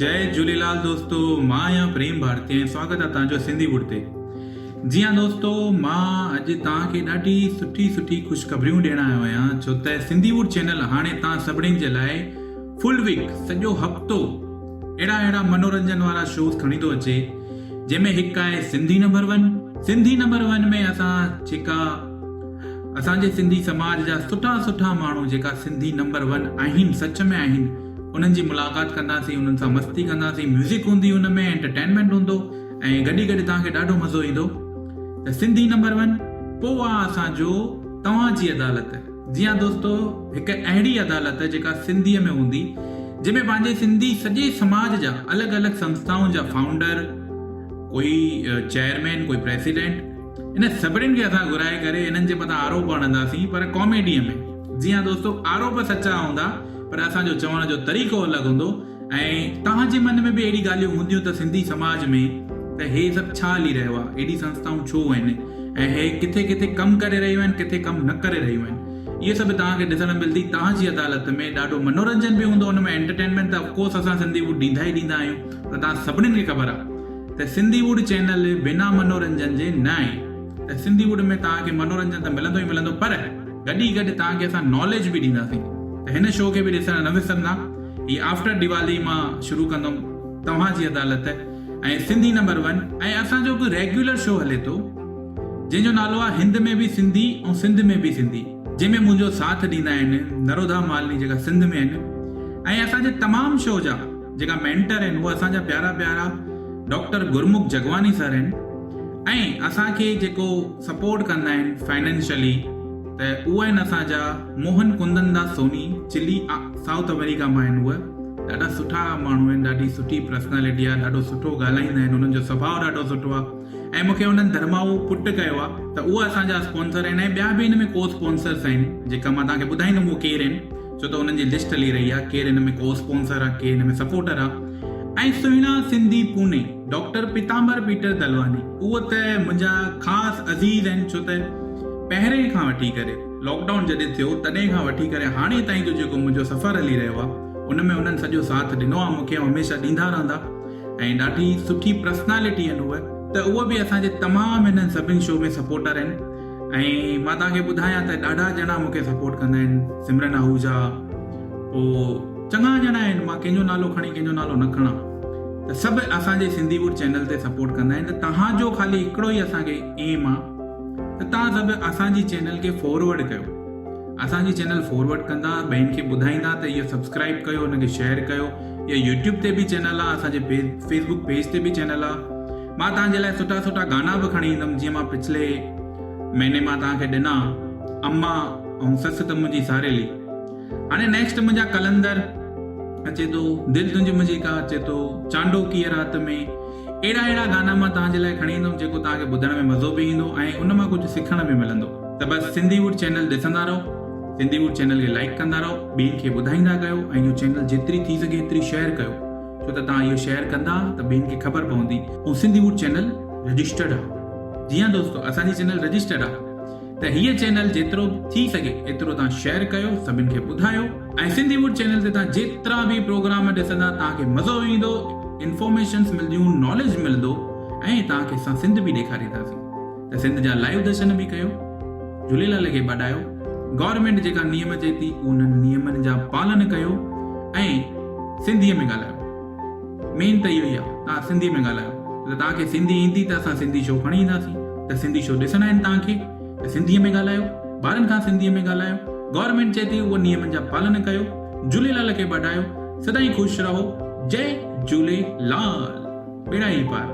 جئي جهوليلال دوستو مان آهيان پريم ڀارتي ۽ سواگت آهي توهان جو سنڌي ووڊ تي. جي ها دوستو مان اڄ توهان کي ڏاڍي سٺي سٺي خوشخبريون ڏيڻ آيو آهيان ڇو ته سنڌي ووڊ چينل هاڻي توهان سڀني جي لاء فل ويڪ سڄو هفتو اهڙا اهڙا منورنجن وارا شوز کڻي ٿو اچي جنهن ۾ هڪ آهي Sindhi number one Sindhi number one ۾ اسان جيڪا اسان جي سنڌي سماج جا سٺا سٺا ماڻهو جيڪا سنڌي نمبر ون آهن سچ ۾ آهن انهن جي ملاقات ڪنداسين انهن سان مستي ڪنداسين ميوزڪ هوندي ان ۾ انٽرٽينمينٽ هوندو ۽ گڏ ئي گڏ توهان کي ڏاڍو مزو ايندو ته سنڌي نمبر ون پو آ اسان جو توهان جي عدالت جي ها دوستو هڪ اهڙي عدالت جيڪا سنڌي ۾ هوندي جنهن ۾ پنهنجي سنڌي سڄي سماج جا الڳ الڳ سنسٿائن جا فائونڊر ڪوئي چيئرمين ڪوئي پريسيڊنٽ ان سڀني کي اسان گهرائي ڪري انهن جي مٿان آروپ هڻنداسين پر ڪاميڊي ۾ جي ها دوستو آروپ سچا هوندا پر اسان جو چوڻ جو طريقو الڳ هوندو ۽ توهان جي من ۾ به اهڙي ڳالهيون هونديون ته سنڌي سماج ۾ ته هي سڀ ڇا هلي رهيو آهي، ايڏي سنسٿائون ڇو آهن ۽ هي ڪٿي ڪٿي ڪم ڪري رهيون آهن ڪٿي ڪم نه ڪري رهيون آهن. اهو سڀ توهان کي ڏسڻ ملدي توهان جي عدالت ۾ ڏاڍو منورنجن به هوندو ان ۾ انٽرٽينمينٽ ته آف ڪورس اسان سنڌي ووڊ ڏيندا ئي ڏيندا آهيون پر توهان سڀني کي خبر آهي ته سنڌي ووڊ چينل بنا منورنجن جي نه آهي ته سنڌي ووڊ ۾ توهان کي منورنجن ته ملندو ئي ملندو پر گڏ ئي گڏ توهان کي اسان ناليج به ڏينداسين ته هن شو کي به ڏسڻ نه وسرندا. هي آفٽر ڊيوالي مان شروع ڪندم توهان جي عدالت ۽ سنڌي نمبر ون ۽ اسان جو هڪ ريگيولر شو هلي ٿو جنهن جو نالو آهي هند ۾ به سنڌي ۽ سنڌ ۾ به سنڌي جنهن ۾ منهنجو ساٿ ڏيندا آهن نروڌا مالني جيڪا سنڌ ۾ آهن ۽ اسان جي تمام شو جا جيڪا مينٽر آهن اهي اسان جا پيارا پيارا ڊاڪٽر گرمک جگواني سر آهن ۽ اسان کي جيڪو سپورٽ ڪندا آهن فائنينشلي ته اهي آهن اسان جا موهن ڪندنداس سوني چلي سائوٿ آمريڪا مان آهن اهي ڏاڍا سٺا ماڻهو آهن ڏاڍي سٺي پرسنالٽي آهي ڏاڍو سٺو ڳالهائيندا آهن انهن جو سڀاء ڏاڍو سٺو آهي ۽ مونکي انهن ڌرمائو پٽ ڪيو آهي ته اهي اسان جا اسپانسر آهن ۽ ٻيا به هن ۾ ڪو اسپانسرس آهن جيڪا مان توهان کي ٻڌائيندم اهي ڪير آهن ڇو ته انهن جي لسٽ هلي رهي آهي ڪير هن ۾ ڪو اسپانسر آهي ڪير هن ۾ سپورٽر آهي ۽ سهڻا سنڌي پوني ڊاڪٽر پيتامبر پيٽر دلواني اهو ته منهنجا خاص عزيز آهن ڇو ته پهرين کان وٺي ڪري لاڪ ڊائون جڏهن ٿيو تڏهن کان وٺي ڪري هاڻي تائين جو جيڪو منهنجو سفر هلي رهيو آهي ان ۾ انهن سڄو ساٿ ڏنو آهي مونکي ۽ هميشه ڏيندا رهندا ۽ ڏاڍي سٺي پرسنالٽي آهن اهي ته اهي به اسان جي تمام هنن سڀني شو ۾ سپورٽر آهن ۽ مان توهان کي ٻڌايان ته ڏاڍا ڄڻا مونکي سپورٽ ڪندا آهن سمرن آهوجا پوء چڱا ڄڻا آهن مان ڪنهن جو نالو کڻي ڪنهن جو نالو نه کڻان ته سڀ اسان جي سنڌي ووڊ چينل تي سپورٽ ڪندا آهن ته توهان جو خالي هڪڙو ئي اسان کي ايم آ ته توهان سڀ اسان جي چينل کي فورورڊ ڪيو اسان جي چينل فورورڊ ڪندا ٻين کي ٻڌائيندا ته اهو سبسڪرائب ڪيو ان کي شيئر ڪيو اهو يوٽيوب تي به چينل آ اسان جي فيسبوڪ پيج تي به چينل آ مان توهان جي لاء سٺا سٺا گانا به کڻي ايندم جيئن مان پڇلي مهيني مان توهان کي ڏنا اما ۽ سس ته منهنجي ساريلي هاڻي نيڪسٽ منهنجا قلندر اچي ٿو دل تنهنجي منهنجي ڪا اچي ٿو چانڊوڪيء رات ۾ اهڙا اهڙا گانا مان توهان جي لاء کڻي ايندم جيڪو توهان کي ٻڌڻ ۾ مزو به ايندو ۽ ان مان ڪجهه سکڻ به ملندو ته بس سنڌي ووڊ چينل ڏسندا رهو سنڌي ووڊ چينل کي لائيڪ ڪندا رهو ٻين کي ٻڌائيندا ڪيو ۽ اهو چينل جيتري ٿي سگهي ايتري شيئر ڪيو ڇو ته توهان اهو شيئر ڪندا ته ٻين کي خبر پوندي ۽ سنڌي ووڊ چينل رجسٽرڊ آهي جي ها دوستو اسان جي چينل رجسٽرڊ آهي ته هيء چينل جيترو ٿي سگهي ايترو توهان شيئر ڪيو سڀن کي ٻڌايو ۽ سنڌي ووڊ چينل تي توهان جيترا به پروگرام ڏسندا توهان کي مزو ايندو انفارميشنس ملديون ناليج ملندو ۽ توهان کي اسان سنڌ به ڏيکارينداسين ته سنڌ جا لائيو درشن به ڪيو جهوليلال کي ٻاڏايو گورنمينٽ جيڪا نيم چئي ٿي انهن نيمن جا پالن ڪيو ۽ سنڌي ۾ ڳالهايو. مين ته اهو ئي آ توهان سنڌي ۾ ڳالهايو ته توهان کي سنڌي ايندي ته اسان سنڌي شو کڻي اينداسين ته سنڌي شو ڏسڻا آهن توهان کي ته سنڌي ۾ ڳالهايو ٻارن کان سنڌي ۾ ڳالهايو گورنمينٽ چئي ٿي اهو نيمن جا پالن ڪيو جهوليلال کي ٻاڏايو سدائين خوش رهو جئي جهوليلال ٻيڙا ئي پار.